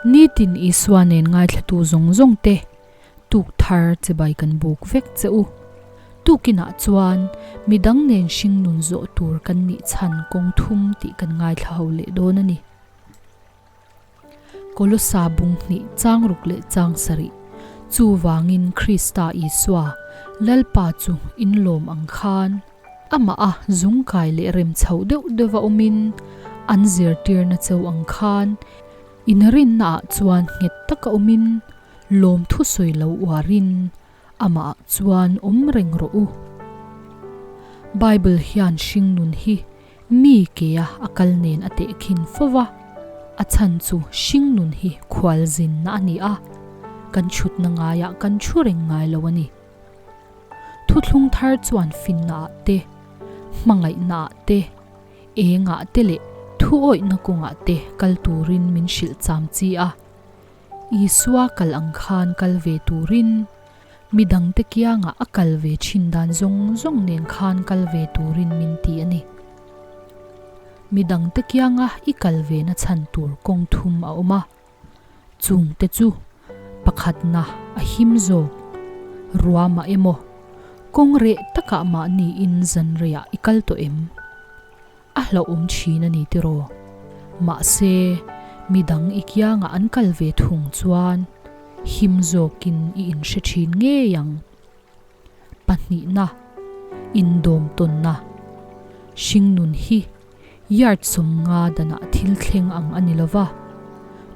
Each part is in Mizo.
Nitin Isua nen ngaithlatu zawng zawng te tuk thar chibai kan buk vek che u. Tukinah chuan midang nen hringnun zawh tur kan nih chhan kawng thum tih kan ngaithla ho leh dawn a ni. Kolosa bung hnih chang ruk leh chang sarih chuvangin Krista Isua Lalpa chu inlawm ang khan amah a zungkai leh rem chhoh deuh deuha awmin an zirtirna cheu ang khan inrinnaah chuan nghet taka awmin lawmthu sawi lo uarin amah chuan awm reng rawh u. Bible hian hringnun hi mi kea a kal nen a tehkhin fo va, a chhan chu hringnun hi khualzinna a ni a, kan chhutna ngaiah kan thu reng ngai lo a ni. Thuthlung thar chuan finnaah te, hmangaihnaah te, engah te leh thuawihna kawngah te kal turin min hrilh cham chi a. Isua kal ang khan kal ve turin midangte kiangah a kal ve thin dan zawng zawng nen khan kal ve turin min ti a ni. Midangte kianga i kal ve na chhan tur kawng thum a awm a, chungte chu pakhatna a him zawk, ruamah emaw, kawng reh takah mahniin zanreiah i kal tawh em? A hlauhawm thin a ni tiraw? Mahse, midang i kiangah an kal ve thung chuan him zawkin i inhre thin ngei ang. Pahnihna, indawm tawnna. Hringnun hi yard 50 danah thil thleng ang a ni lova,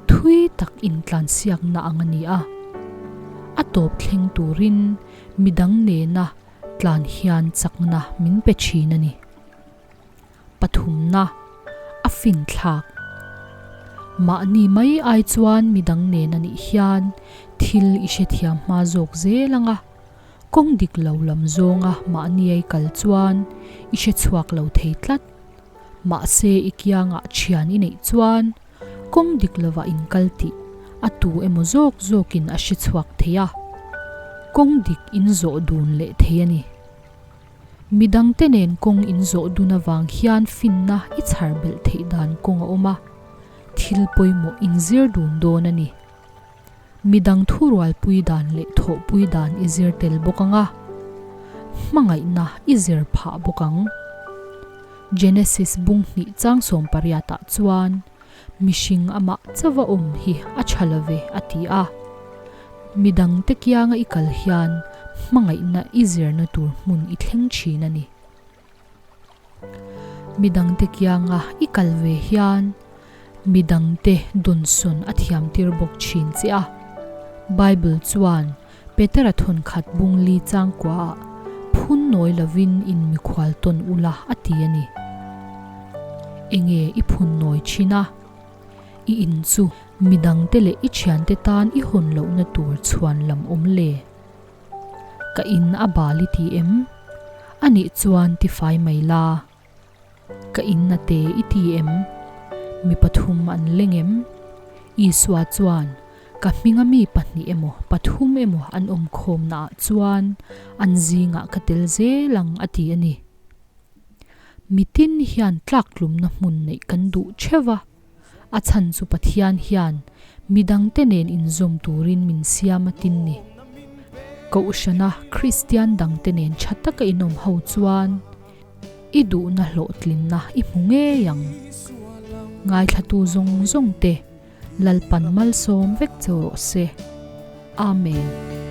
thui tak intlansiakna ang a ni a. A tawp thleng turin midang nena tlan hian chakna min pe thin a ni. Pathumna, a finthlak. Mahni mai ai chuan midang nen a nih hian thil i hrethiam hma zawk zel ang a, kawng dik lo lam zawnga mahni ai kal chuan i hrechhuak lo thei tlat. Mahse i kiangah thian i neih chuan kawng dik lovah in kal tih a tu emaw zawk zawkin a hrechhuak thei a, kawng dik in zawh dun leh thei a ni. Midangte nen kawng in zawh dun avang hian finna i chhar belh theih dan kawng a awm a, thil pawimawh in zir dun dawn a ni. Midang thurualpui dan leh thawhpui dan i zir tel bawk ang a, hmangaihna i zir phah bawk ang. Genesis bung hnih chang 18 ah chuan mihring amah chauha awm hi a tha lo ve a ti a. Midangte kianga i kal hian hmangaihna i zirna tur hmun i thleng thin a ni. Midangte kianga i kal ve hian midangte dawnsawn a thiam tir bawk thin che a. Bible chuan Petera thawnkhat bung li changkuaah phun nawi lovin in mikhual tawn ula a ti a ni. Enge i phun nawi thin a? I in chu midangte leh i thiante tan i hawn lohna tur chhuan lam awm le. Ka in a bal i ti em? Anih chuan tifai mai la. Ka in a te i ti em? Mi pathum an leng em? Isua chuan, Ka hminga mi pahnih emaw, pathum emaw an awm khawmnaah chuan an zingah ka tel zel ang a ti a ni. Mitin hian tlaktlumna hmun neih kan duh theuh va, a chhan chu Pathian hian midangte nen inzawm turin min siam a tin ni. Kohhrana Kristian dangte nen tha taka inawm ho chuan i duhna hlawhtlinna i hmu ngei ang. Ngaithlatu zawng zawng te Lalpan malsawm vek che rawh se. Amen.